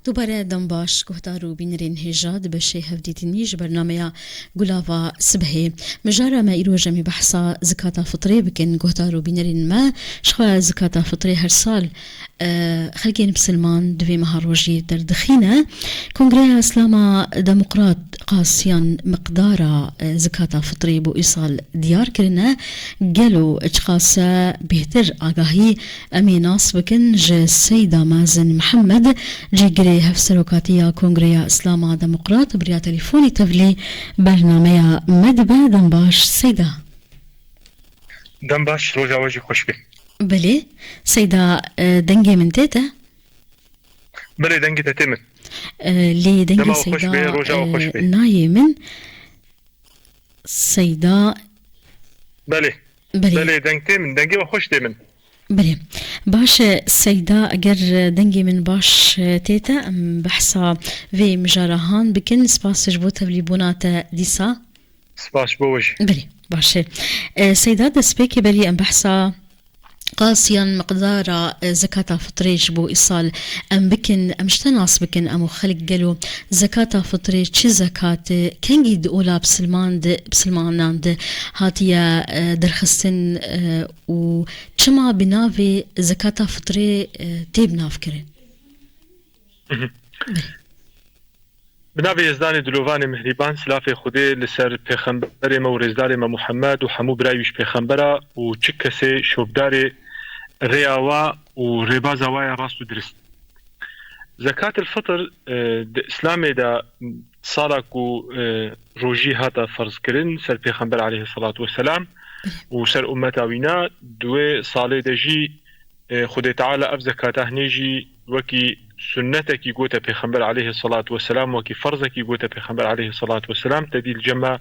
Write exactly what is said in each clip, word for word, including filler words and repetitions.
Dubare dem baş, guhdar û bînerên hêja di beşê hevdîtinî ji bernameya Gulava Sibehê. Mijara me îro jemî behsa zikata fitrê bikin. Guhdar û bînerên me, jixwe zikata fitrê her sal, e, xelkên bisilman di vê meha rojî derdixîne. Kongreya Îslama Demokrat qasiyan miqdara, e, zikata fitrê bo îsal diyar kirine. Gelo çiqas e bêhtir agahî Em ê nas bikin ji Seyda Mezin Mihemed, cîgirê Hevserokatiya Kongreya Îslama Demokrat, bi riya telefonî tevlî bernameya me dibe. Dem baş Seyda. Dem baş, roja we jî xweş be. Belê, Seyda, e, dengê min tê te? Belê, dengê te tê min. E, lê dengê Dema we xweş Seyda, be, roja we xweş e, be. Nayê min. Seyda. Belê. Belê. Belê, deng tê min, dengê we xweş tê min. Belê. Baş e, Seyda, eger dengê min baş, e, tê te, em behsa vê mijara han bikin. Spas ji bo tevlîbûna te dîsa. Spas ji bo we jî. Belê, baş e. E, Seyda, destpêkê berî em behsa qasiyan miqdara, e, zekata fitrê ji bo îsal em bikin, em ji te nas bikin, em û xelk gelo zekata fitrê çi zekat e, kengî di ola bisilman di, bisilmanan di hatiye, e, derxistin, e, û çima bi navê zekata fitrê, e, tê binavkirin? Mhm. Belê. Bi navê Yezdanê Dilovanê Mihrîban, silafê Xwedê li ser Pêxemberê me û Rêzdarê me Muhammed û hemû birayê wî ji Pêxembera û çi kesê şopdarê rêya wa û rêbaza wa ya rast û dirist. Zekatil Fitr, e, di Îslamê de sala ku, e, rojî hate ferzkirin ser Pêxember aleyhisselatu vesselam û ser ummeta wîna, di wê salê de jî, e, Xwedê Teala ev zekata hinê jî wekî sunnetekî gote Pêxember aleyhisselatu vesselam, wekî ferzekî gote Pêxember aleyhisselatu vesselam, te dî li cem me,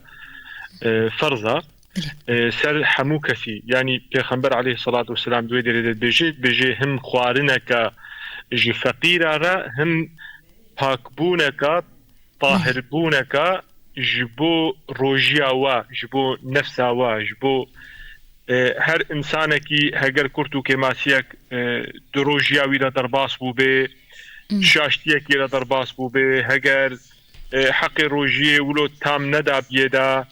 e, ferz e. Belê. E, ser hemû kesî, yanî Pêxember aleyhisselatu vesselam di wê derê de dibêje, dibêje him xwarineke ji feqîra re, him pakbûneke, Belê. tahirbûneke ji bo rojiya we, ji bo nefsa we, ji bo, e, her insanekî heger kurt û kêmasiyek, e, di rojiya wî de derbas bûbe, Hmm. şaştiyekî re derbas bûbe, heger, e, heqê rojiyê wilo tam nedabiye de,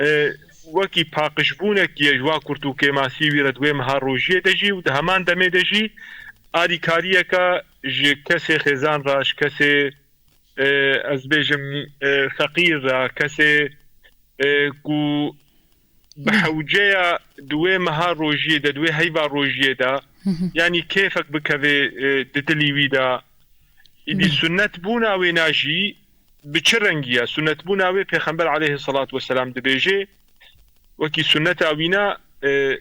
e, wekî paqijbûnekî ye ji wa kurt û kêmasî wî re di wê meha rojiyê de jî û di heman demê de jî alîkariyeke ji kesê xêzan re, ji kesê, e, ez bêjim, e, feqîr re, kesê, e, ku bi Belê. hewceya di wê meha rojiyê de, di wê heyva rojiyê de, Hı hı. yanî kêfek bikeve, e, di dilî wî de. Îdî Belê. sunnetbûna wê na jî bi çi rengî ye? Sunnetbûna wê Pêxember aleyhisselatu vesselam dibêje, wekî sunneta wîna, e,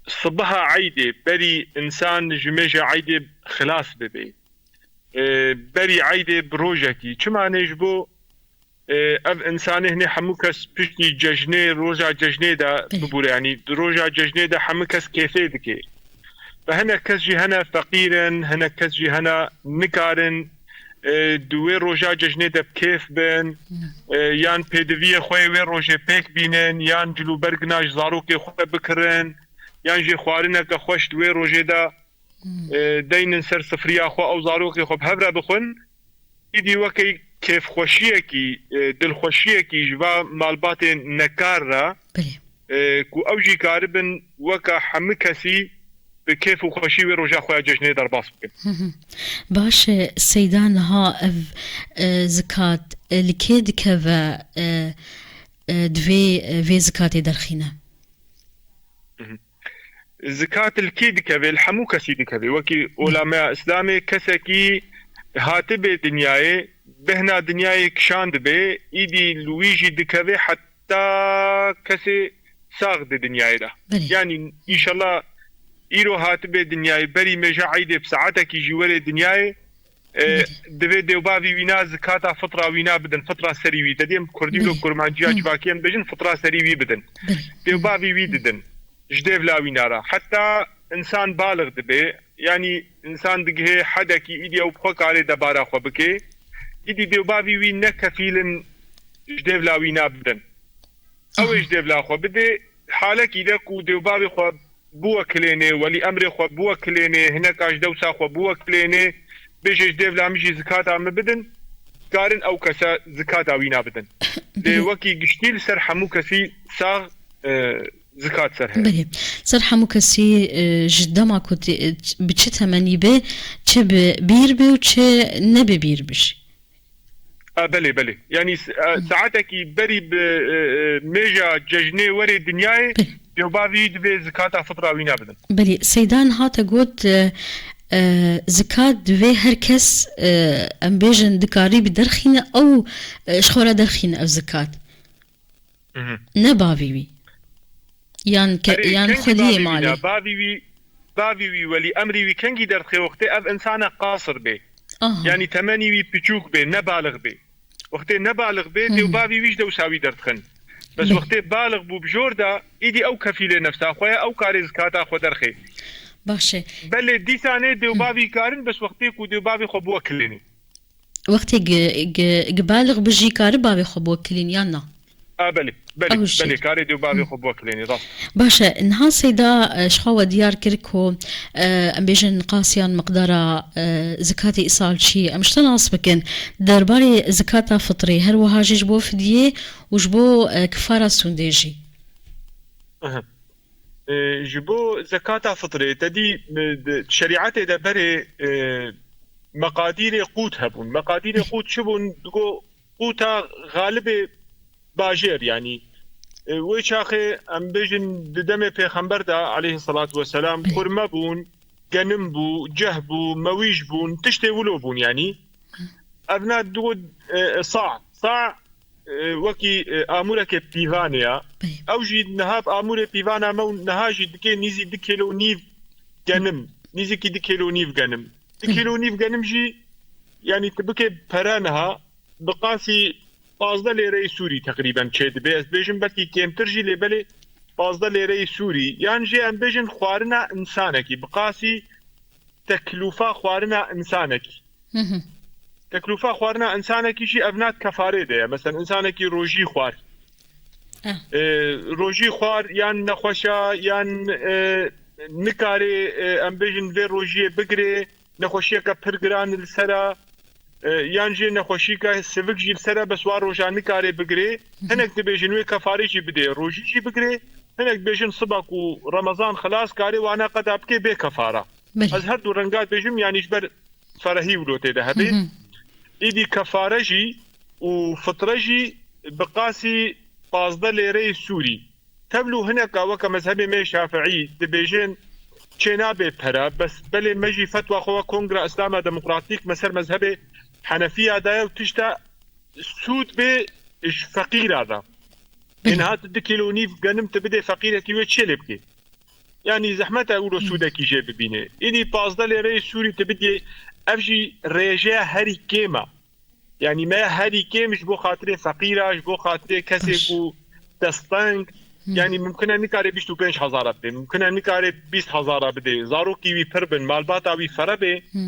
sibiha eydê, berî insan ji mêja eydê xilas bibe. E, berî eydê bi rojekî. Çima ne ji bo, e, ev insanê hinê hemû kes piştî cejnê, roja cejnê de Belê. bibûre. Yanî di roja cejnê de hemû kes kêfê dike. Ve hinek kes jî hene feqîr in, hinek kes jî hene nikarin, e, di wê roja cejnê de bi kêf bin, Hmm. e, yan pêdiviyê xwe yê wê rojê pêk bînin, yan cilûbergina ji zarokê xwe bikirin, yan jî xwarineke xweş di wê rojê de, Hmm. e, deynin ser sifriya xwe, ew zarokê xwe bi hev re bixwin. Îdî wekî kêfxweşiyekî, e, dilxweşiyekî ji va malbatên nekar re, Belê. e, ku ew jî karibin weke hemû kesî bi kêf û xweşî wê roja xwe ya cejnê derbas bikin. Hı hı. Baş e, Seyda, niha ev, e, zikat, e, li kê dikeve, e, e, divê, e, vê zikatê derxîne? Hı hı. Zikat li kê dikeve? Li hemû kesî dikeve. Wekî olameya Îslamê kesekî hatibe dinyayê, bêhna dinyayê kişandibe, îdî li wî jî dikeve heta kesê sax di dinyayê de. Belê. Yanî, înşallah, îro hatibe dinyayê, berî mêja eydê bi saetekî jî were dinyayê, e, Belê. divê dêwbavî wîna zikata fitra wîna bidin, fitra serî wî. Te diyem kurdî wilo Belê. kurmanciya Hı. civakî em dibêjin, fitra serî wî bidin. Belê. Dêwbavî wî didin. Ji dêvla wîna re. Heta insan balix dibe, yanî insan digihê hedekî, îdî ew bi xwe karê debara xwe bike, îdî dêwbavî wî ne kefîl in ji dêvla wîna bidin. Ew ê Aha. ji dêvla xwe bide, halekî de ku dêwbavê xwe biwekilêne, welî emrê xwe biwekilêne, hineka ji dewsa xwe biwekilêne, bêje ji dêvla min jî zikata min bidin, karin ew kese zikata wîna bidin. Lê Belê. wekî giştî li ser hemû kesî sax, e, zikat ser heye. Belê. Ser hemû kesî, e, ji dema ku tê, e, bi çi temenî be, çi bi bîr be û çi ne bi bîr be jî. A, belê, belê. Yanî s-, a, Hı. saatekî berî bi, e, e, mêja cejnê werê dinyayê, Belê. dêwbavî divê zikata fitra wîna bidin. Belê, Seyda niha te got, e, e, zikat divê her kes, e, em bêjin dikarî bi derxîne ew, e, ji xwe re derxîne ew zikat. Mhm. Ne bavî wî. Yan ke-, Erê, yan kengî xwediyê bavî wî malê. ne? Bavî wî, bavî wî welî emrî wî kengî derdixe wextê ev insana qasir bê. Aha. Yanî temenî wî piçûk bê, nebalix bê. Wextê nebalix bê, Hı hı. dêwbavî wî ji dewsa wî derdixin. Bes Bê. wextê balix bû bi jor de, îdî ew kefîlê nefsa xwe ye, ew karê zikata xwe derxê. Baş e. Belê dîsanê Hı. dêwbavî karin, bes wextê ku dêwbavê xwe biwekilênê. Wextê gi-, gi-, gi balix bi jî kari bavê xwe biwekilîn yan na? A, belê, belê, Ew jî. belê, karê dêwbavê Hı. xwe biwekilênê, rast. Baş e, niha Seyda, e, ji xwe we diyar kir ku, e, em bêjin qasiyan miqdara, e, zikatê îsal çi ye? Em ji te nas bikin. Derbarê zikata fitrê, her wiha jî ji bo fidyê û ji bo, e, kifara sûndê jî. Aha. E, ji bo zekata fitrê, te dî, e, di şerîetê de berê, e, meqadîrê qût hebûn. Meqadîrê qût çi bûn? Digo qûta xalibê bajêr, yanî, e, wê çaxê em bêjin di demê pêxember de aleyhisselatu vesselam Belê. xurme bûn, genim bû, ceh bû, mewîj bûn, tiştê wilo bûn, yanî. Evna digo, e, sa. Sa, e, wekî, e, amûrekê pîvanê ya. Belê. Ew jî niha bi amûrê pîvana me û niha jî dikê nîzî du kîlo nîv genim. Nîzîkî du kîlo nîv genim. Du Belê. kîlo nîv genim jî, yanî tu bikê pere niha, bi qasî pazdeh lêreyê Sûrî teqrîben çê dibe. Ez bêjim belkî kêmtir jî, lê belê pazdeh lêreyê Sûrî. Yan jî em bêjin xwarina însanekî, bi qasî teklûfa xwarina însanekî. Hı hı. Teklûfa xwarina însanekî jî evna di kefarê de ye. Mesela însanekî rojî xwar. Eh. E, rojî xwar yan nexweşa yan, e, nikarê, e, em bêjin vê rojiyê bigirê, nexweşiyeke pir giran li ser e, e, yan jî nexweşîka sivik jî li ser e, bes wa roja nikarê bigirê. Hı hı. Hinek dibêjin wê kefarê jî bidê, rojî jî bigirê. Hinek dibêjin siba ku Remezan xilas karê wana qeda bikê bê kefara. Belê. Ez her du renga dibêjim, yanî ji ber ferehî wilo tê de hebe. Hı hı. Îdî kefare jî û fitre jî bi qasî pazdeh lêreyê Sûrî. Tevlû hineka weke mezhebê me Şafiî dibêjin çênabe pere, bes belê me jî fetwa xwe wek Kongra Îslama Demokratîk me ser mezhebê Henefiya daye û tişta sûd bê ji feqîra de. Belê. Ên hat du kîlo nîv genim tu bidê feqîrekî wê çê lê bikê? Yanî zehmet e wilo Hı. sûdekî jê bibîne. Îdî pazdeh lêreyê Sûrî tu bidê, ev jî rêjeya herî kêm e. Yanî me herî kêm ji bo xatirê feqîra, ji bo xatirê kesê Baş. ku desteng, Hı. yanî mimkun e nikare bîst û pênc hezara bidê, mimkun e nikare bîst hezara bidê. Zarokî wî pir bin, malbata wî fere bê. Hı.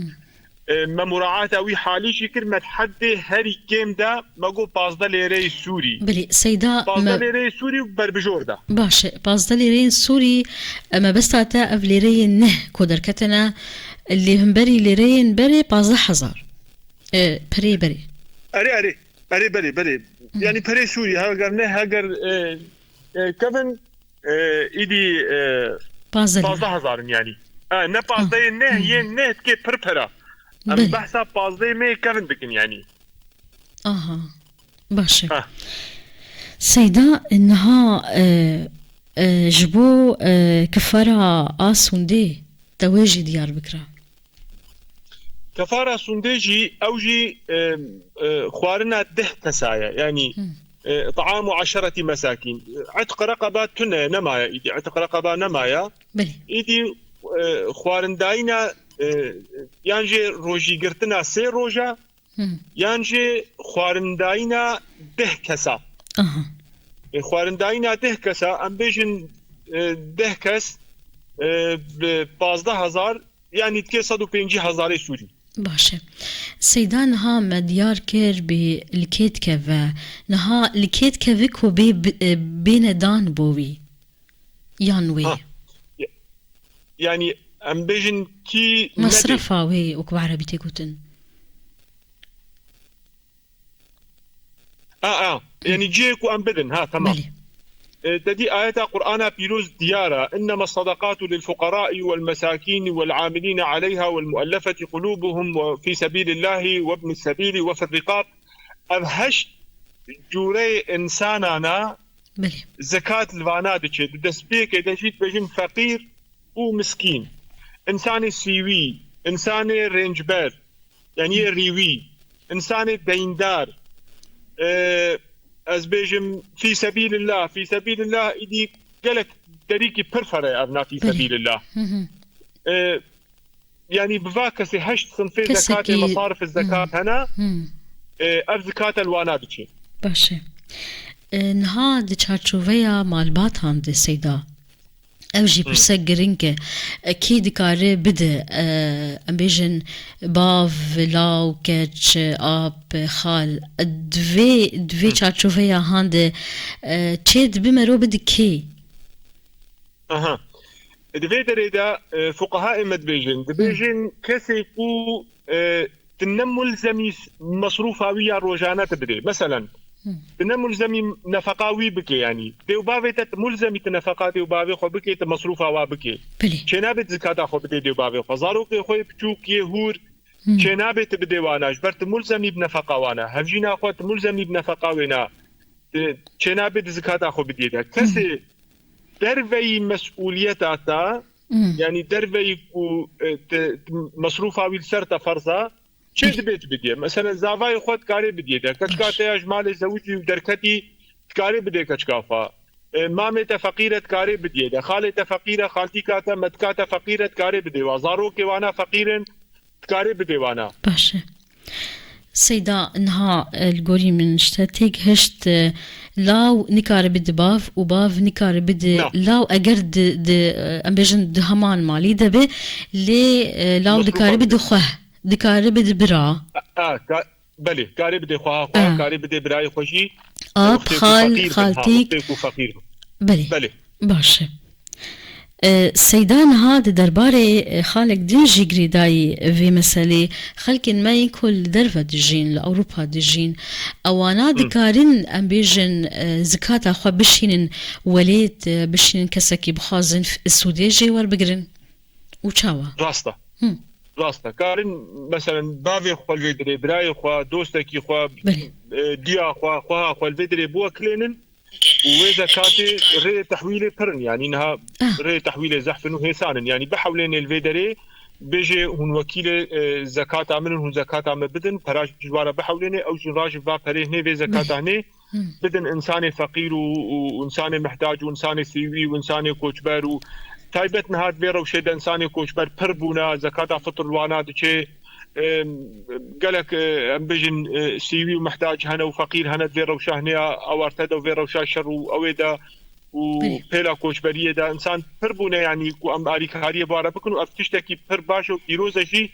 E, me muraata wî halî jî kir, me di heddê herî kêm de me got pazdeh lêreyê Sûrî. Belê, Seyda, Pazdeh me lêreyê Sûrî û berbijor de. Baş e, pazdeh lêreyên Sûrî, e, mebesta te ev lêreyên neh ku derketine, lê himberî lêreyên berê pazdeh hezar. E, perê berê. Erê, erê. Erê, belê, belê. Hı. Yanî perê Sûrî, heger ne, heger, e, e, kevin, e, îdî, e, Pazdeh lîre. pazdeh hezar in yanî. E, ne pazdeh, Hı. ne, Hı. yên ne, tikê pir pera. Em Belê. behsa pazdeh me kevin dikin yanî. Aha. Baş e. Ha. Seyda, niha, e, e, ji bo, e, kifara a sûndê te wê jî diyar bikira. Kefara sûndê jî, ew jî, e, e, xwarina deh kesa ye. Yanî, Hı. e, طعام عشرة مساكين. Itq reqeba tune nemaye îdî. Itq reqeba nemaye. Belê. Îdî, e, xwarindayîna, e, yan jê rojîgirtina sê roja, Hı. yan jê xwarindayîna deh kesa. Aha. E, xwarindayîna deh kesa, em bêjin, e, deh kes, e, bi pazdeh hezar, yanî dikê sed û pêncî hezarê Sûrî. Baş e. Seyda niha me diyar kir bi li kê dikeve. Niha li kê dikeve ku bê, bi-, e, bêne dan bo wî? Yan wê? Ha. Ya-, yanî em bêjin kî nedê. Mesrefa wê wek bi erebî tê gotin. A, a. Yanî cihê ku em bidin. Ha, tamam. Belê. E, te dî ayeta Qur'ana pîroz diyar e. "Innema sadaqatu lil fuqara'i wal mesakini wal amilina aleyha wal muallafati qulubuhum ve fi sebilillah ve ibnis sebili ve fir riqab." Ev heşt cûreyê insanana Belê. zekat li vana diçe. Di destpêkê de jî dibêjin feqîr û miskîn. Însanê sîwî, însanê rêncber, yanî yê rîwî, însanê deyndar, e, ez bêjim fî sebîlillah, fî sebîlillah îdî gelek derîkî pir fere ev na fî Belê. sebîlillah. Hı hı. E, yanî bi va kesê heşt sinfê Kesekî zekatê, mesarif zekat hene, Hı. e, ev zekate li wana diçe. Baş e. E, niha di çarçoveya malbatan de Seyda, ev jî Hı. pirsek giring e. E, kî dikare bide, e, em bêjin bav, law, keç, ap, xal. Di vê, di vê Hı. çarçoveya han de, e, çê dibe mero bide kê? Aha. Di vê derê de, e, fuqehayê me dibêjin. Dibêjin Hı. kesê ku, e, tu ne mulzemî mesrûfa wî ya rojane tu bidê. Meselen, Hı. tu ne mulzemî nefeqa wî bikê, yanî. Dê û bavê te, tu mulzemî tu nefeqa dê û bavê xwe bikê, tu mesrûfa wa bikê. Belê. Çênabê tu zikata xwe bidê dê û bavê xwe. Zarokê xwe yê piçûk, yê hûr, Hı. çênabê tu bidê wana. Ji ber tu mulzemî bi nefeqa wana. Hevjîna xwe tu mulzemî bi nefeqa wêna. E, çênabê di zikata xwe bidiyê de. Kesê Hı. derveyî mesûliyeta te, Hı. yanî derveyî ku, e, te, te mesrûfa wî li ser te ferz e, çê Belê. dibê tu bidiyê. Meselen, zavayê xwe dikarê bidiyê de. Keçika Baş. te ya ji malê zewicî û derketî dikarê bidê keçika xwe. E, mamê te feqîr e, dikarê bidiyê de. Xalê te feqîr e, xaltîka te, metika te feqîr e, dikarê bidê wa. Zarokê wana feqîr in, dikarê bidê wana. Baş e. Seyda, niha, e, li gorî min ji te têk hişt, e, law nikare bide bav û bav nikare bide Na. law, eger di, di, e, em bêjin di heman malî de be, lê, e, law Mesrûfa dikare bide bide. xweh, dikare bide bira. A, a, ka-, belê, karê bidê xweha xwe, A. karê bidê birayê xwe jî. Ap, Wextê ku xal, feqîr bin, ha, xaltîk. wextê ku feqîr bin. Belê. Belê. Baş e. E, Seyda, niha di derbarê, e, xalek din jî girêdayî vê meselê. Xelkên me yên ku li derve dijîn, li Ewropa dijîn, ewana Hı. dikarin, em bêjin, e, zikata xwe bişînin welêt, e, bişînin kesekî bixwazin f-, sûdê jê werbigirin? Û çawa? Rast e. Hı. Rast e. Karin, meselen, bavê xwe li vê dirê, birayê xwe, dostekî xwe, Belê. e, diya xwe, xweha xwe li vê dirê biwekilênin. Û wê zekatê rê tehwîlê pir in, yanî niha Ah. rê tehwîlê zehf in û hêsan in. Yanî bihewlênê li vê derê, bêjê hûn wekîlê, e, zekata min in, hûn zekata me bidin, pera ji wa re bihewlênê, ew jî rajî va perê hinê vê zekata hinê Hmm. bidin însanê feqîr û, û însanê mihtac û însanê sîwî û însanê koçber û taybet niha di vê rewşê de însanê koçber pir bûne, zekata fitr li wana diçê. Em, gelek, e, em bêjin, e, sîwî û mihtac hene û feqîr hene di vê rewşa hinê ya awarte de û vê rewşa şer û ewê de û Belê. pêla koçberiyê de însan pir bûne, yanî ku em alîkariyê bi wa re bikin û ev tiştekî pir baş û pîroz e jî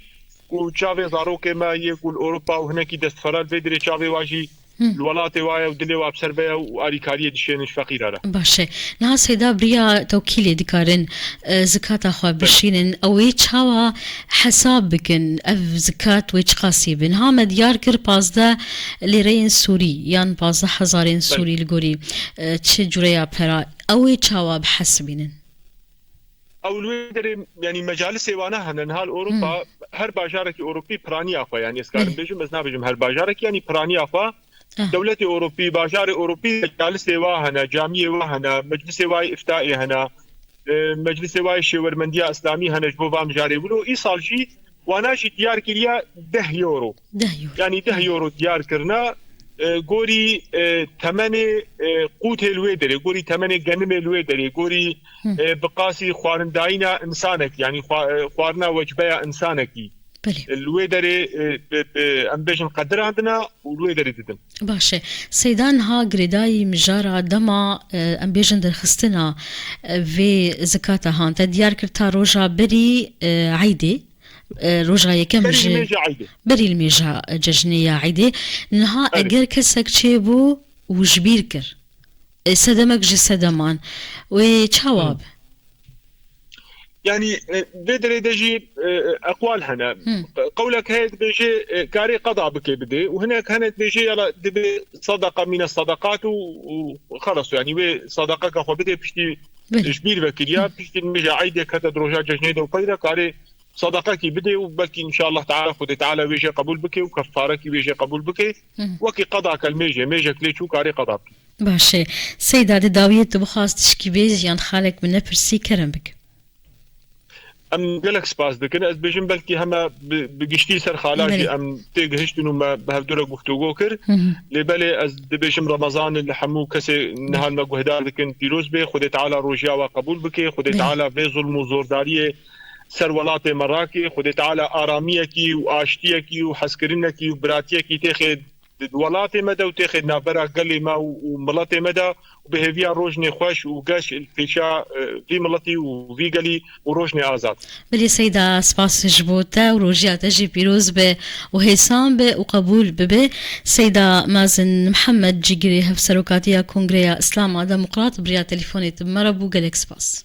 ku çavê zarokê me yê ku li Ewropa û hinekî destferel vê dirê çavê wa jî Hmm. li welatê wa ye û dilê wa bi ser ve ye û alîkariyê dişênin ji feqîra re. Baş e. Niha Seyda biriya tewkîlê dikarin, e, zikata xwe Belê. bişînin. Ew ê çawa hesab bikin? Ev zikat wê çiqasî bin? Ha me diyar kir pazdeh lêreyên Sûrî yan pazdeh hezarên Belê. Sûrî li gorî, e, çi cureya pera. Ew ê çawa bihesibînin? Ew li wê derê, yanî mecalisê wana hene. Niha li Ewropa Hmm. her bajarekî Ewropî piraniya xwe, yanî ez karim Belê. bêjim, ez nabêjim her bajarekî, yanî piraniya xwe. Ah. Dewletê Ewropî, bajarê Ewropî mecalisê wa hene, camiyê wa hene, meclisê wa yê îftaê hene, e, meclisê wa yê şêwermendiya îslamî hene ji bo van mijarê wilo. Îsal jî wana jî diyar kiriye deh euro. Deh euro. Yanî deh euro diyar kirine, e, gorî, e, temenê, e, qûtê li wê derê, gorî temenê genimê li wê derê, gorî, Hı. e, bi qasî xwarindayîna însanek, yanî xwa-, e, xwarina wecbeya însanekî. Belê. E, li wê derê, e, bi, bi, em bêjin qedirandina û li wê derê didin. Baş e. Seyda niha girêdayî mijara dema, e, em bêjin derxistina, e, vê zikata han. Te diyar kir ta roja berî, e, eydê. E, roja yekem Berî ji limêja eydê. Berî limêja cejnê ya eydê. Niha Erê. eger kesek çêbû û ji bîr kir, e, sedemek ji sedeman, wê çawa Hı. be? Yanî, e, vê derê de jî, e, eqwal hene. Qewlek heye dibêje, e, karê qeda bike bidê û hinek hene dibêje yala dibê sedeqa mîne sedeqat û, û xelas, yanî wê sedeqeka xwe bidê piştî ji bîr vekiriya, piştî nimêja eydê kete di roja cejnê de û peyre karê sedeqekî bidê û belkî inşallah teala Xwedê teala wê jê qebûl bike û kefarekî wê jê qebûl bike. Wekî qeda ke li mêjê, mêjek lê çû karê qeda bike. Baş e. Seyda, di dawiyê tu bixwaz tişkî bêjî yan xalek min nepirsî, kerem bike. Em gelek spas dikin. Ez dibêjim belkî heme bi, bi giştî ser xala jî em têgihiştin û me bi hevdû re guftûgo kir. Lê belê ez dibêjim Remezan li hemû kesê niha me guhdar dikin pîroz bê. Xwedê Teala rojiya we qebûl bike. Xwedê Teala vê zulm û zordariyê ser welatê me rake. Xwedê Teala aramiyekî û aştiyekî û hezkirinekî û biratiyekî têxê di welatê me de û têxê navbera gelê me û, û miletê me de û bi hêviya rojnê xweş û geş li pêşa, e, vî miletî û vî gelî û rojnê azad. Belê Seyda, spas ji bo te û rojiya te jî pîroz be û hêsan be û qebûl bibe. Seyda Mezin Mihemed, cîgirê Hevserokatiya Kongreya Îslama Demokrat, bi riya telefonê tu bi me re bû. Gelek spas.